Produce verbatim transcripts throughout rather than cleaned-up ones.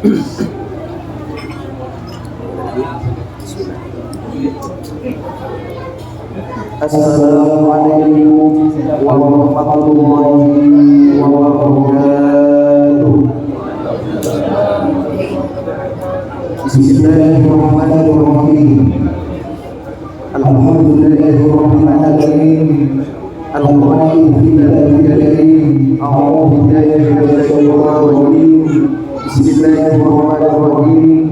Assalamualaikum warahmatullahi wabarakatuh. Bismillahirrahmanirrahim. Alhamdulillahirabbil alamin. Alhamdulillahirabbil alamin. A'udzu billahi minasyaitonir rajim. Bismillahirrahmanirrahim.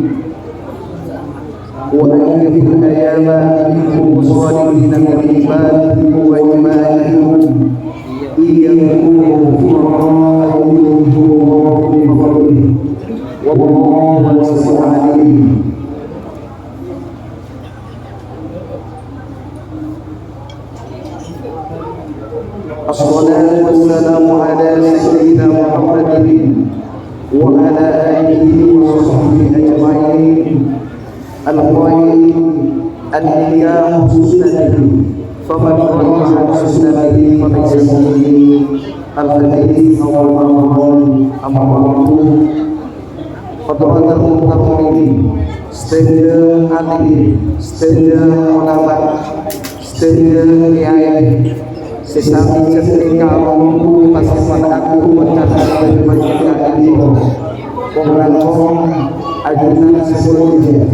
Wa ayyidil ayyama minkum salihin min ibadikum wa imaikum. Iyyakum fuqara ilayhi wa fadlih. Wallahu wasi'un alim. Assalatu wassalamu ala sayyidina Muhammadin wa ala alihi wa sahbihi ajma'in. Al-qail, "An-nikahu sunnati, faman ragiba an sunnati falaysa minni." Al-hadits, rawahu Ahmad. Hadratal muhtaramin, sadhâjâ ahli, sadhâjâ ulama, sadhâjâ kèyaè, sè sami jhât nèka ombu paseppon aku mèntar bân panjhennengan ka'dinto. Kong-langkong ajunan sè molja,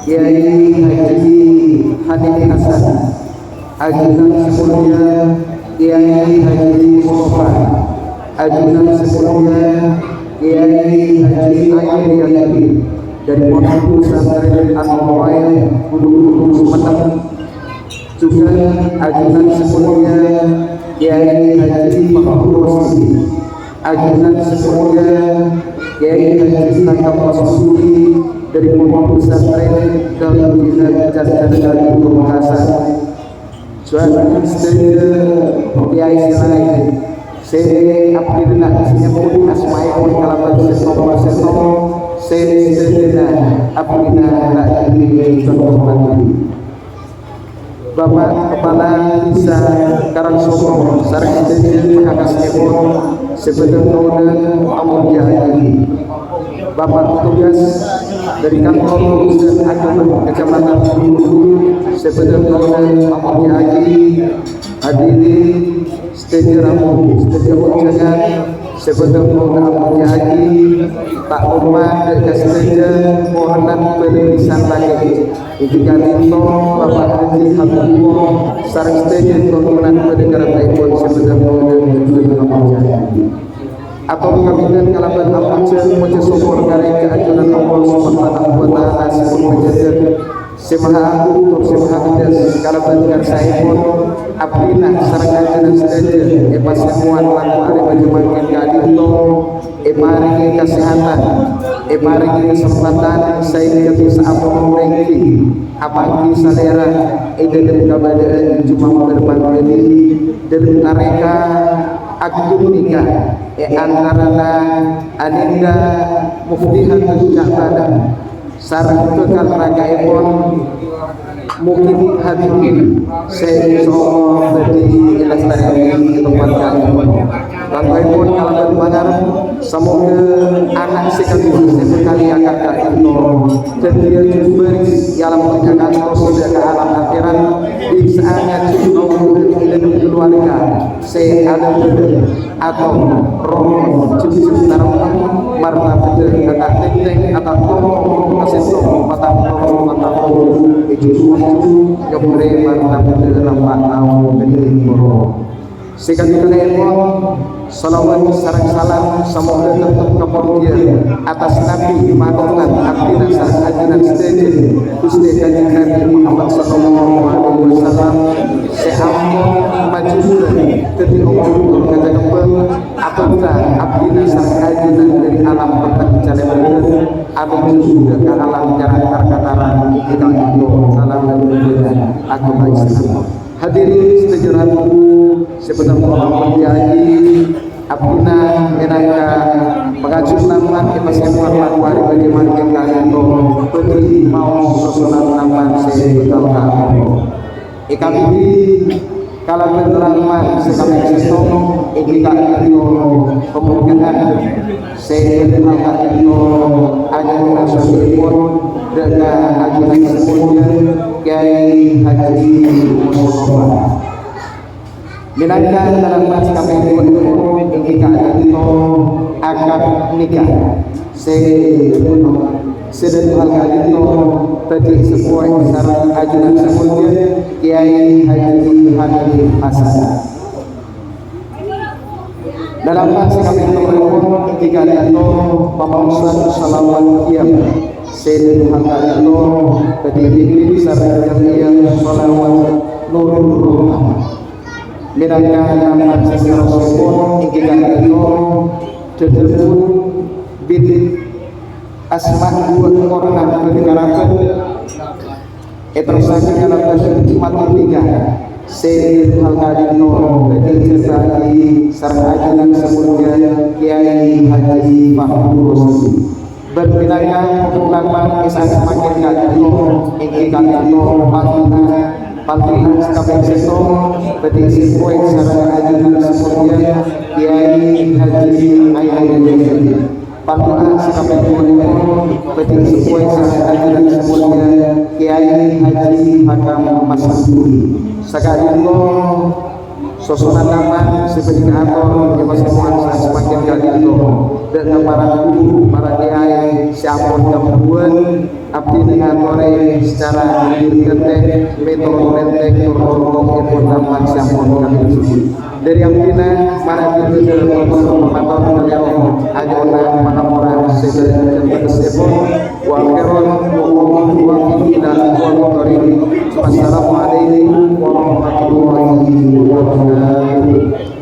Kèyaè Haji Hanif Hasan. Ajunan sè molja Kèyaè Haji Mustafa, ajunan sè molja Kèyaè Haji Aini Riyadi, dhâri Pondhuk Pesantren An-Nubuwah, Ghudukulu Sumenep, jhughân ajunan sè molja Kèyaè Haji Fahru Rosydi, ajunan sè molja Kèyaè Haji Sangkep Rosydi, dhâri Pondhuk Pesantren Darul Jihad Candana Ghuru Makassar. Jhughân sadhâjâ kèyaè sè laèn, sè abdhina sè nyebbhut asmaèpon kalabân sèttong-sèttong, sè sadhâjâna abdhina ta' kèngèng conto matè. Bapa' Kepala Dhisa Karangsongo sareng sadhâjâ pangakasèpon sè bâdhân kaulâ amolja'aghi. Bapa' petugas dhâri Kantor Urusan Agama Kecamatan Bulubudur sè bâdhân kaulâ amolja'aghi, hadirin sadhâjâ rabu, sadhâjâ onjhângan sè bâdhân kaulâ amolja'aghi, ta' loppa dhâ' ka sadhâjâ ponakan bâdhân dhisa lakè'. Èngghi ka'dinto Bapa' Haji Habibullah sareng sadhâjâ tontonan bâdhân karabaèpon sè bâdhân kaulâ amolja'aghi. Ator kabidhân kalabân amoljâ, moljâ sokkor ka rèng kaajunan Allah Subhanahu wa Ta'ala sè pon majâdhâr, sè Maha Agung, sè Maha Bhâdhân, kalabân karsaèpon abdhina sareng ajunan sadhâjâ èpasemmowan lako arè bâjâ mangkèn ka'dinto, èparèngè kasèhadhân, èparèngè kasempadhân saèngghâ bisa amono rèngki, apangghi salèra è dhâlem kabâdâ'ân jumambar pangghâli dhâlem tarèka agung nèka è antarana Ananda Muftihatus Sya'banah sareng bhâkal rakaèpon Mukim Hadirin sè insyaallah dhâddhi èlastarèaghi è tempat ka'dinto. Langkongèpon kalabân pangarep, samoghâ ana' sè kaduwâ sè bhâkal èakad ka'dinto dhâddhiyâ jhubâr è alam dhunnya kantos ka alam akhèrat, bisa ngajhi kaulâ è dhâlem kaluarga sè adâ' bhâdhân, atom, roh, jhujhur taremma, martabhâddhâ kata' tèngtèng, kata' tongkong, kasèttong, patang tongkong, patang tongkong, è jhujhur, nyobrè martabhâddhâ rampa taon ghâllu koro. Sè kaduwâèpon, shalawat sareng salam samoghâ tetep kapanggiyâ atas Nabi, patongan, abdhina sareng ajunan sadhâjâ, Ghustè Kanjeng Nabi Muhammad sallallahu alaihi wasallam, sè ampon majudhâ dhâddhi ombu kacakebbhân, abhânta abdhina sareng ajunan dhâri alam petthek calèbâdhân, anuju ka alam nyarang karkataran, èngghi ka'dinto alam agama Islam. Hadirin sadhâjâ rabu sè bâdhân kaulâ amoljâ'aghi, abdhina mènangka pangajhut lamban èpasemmowan lako arè bâjâ mangkèn ka'dinto bhâdhi maos sosonan lamban sè bhâkal kaamoro. Èkabidhi kalabân lamban sè kapèng sèttong, èngghi ka'dinto pambukaan sè bhâkal ka'dinto Ajunan sampurna, dhâ' ka ajunan sampurna, Kyai Haji Mustafa. Mènangka lalambât kapèng duwâ' èngghi ka'dinto akad nikah. Sè, sè dhâddhi hal ka'dinto bhâdhi sepuh sareng ajunan sampurna, Kyai Haji Hamid Hasan. Lalambât sè kapèng tello' èngghi ka'dinto pamaosan shalawat qiyam. Sè dhâddhi hal ka'dinto bhâdhi pimpin sareng jam'iyah shalawat Nurul Rahmah. Mènangka lalambât sè saterrossèpon èngghi ka'dinto dhâddhi bin Asma' duwâ' korang bân karabât. Èterrossaghi kalabân matur nikah sè hal ka'dinto bhâdhi èjhârbâ'âghi sareng ajunan sampurna Kyai Haji Fahru Rosydi. Bân mènangka pokok lalambât sè samangkèn ka'dinto èngghi ka'dinto Fatihah, Fatihah sè kapèng sèttong bhâdhi èsepoè sareng ajunan sampurna Kyai Haji Ainul Yakin. Pandu'a sè kapèng duwâ' bhâdhi èsepoè sareng ajunan sampurna Kyai Haji Hakam Masduri. Saka'dinto sosonan lalambât sè bhâdhi kaator è pasemowan sè samangkèn ka'dinto. Dhâ' ka para guru, para kyai sè ampon kabhuwân, abdhina ngatorè sacara diri ghântè, mètor rèntèng tor ontok èpon lalambât sè ampon ka'dinto. Dhâri abdhina, manabi bhâdhân mator kalèro, ajunan pangampura sè dhâri bhâdhân bâtessèpon, wa akhirun wa qawlun wa qila wa qawlun karim. Wassalamualaikum warahmatullahi wabarakatuh.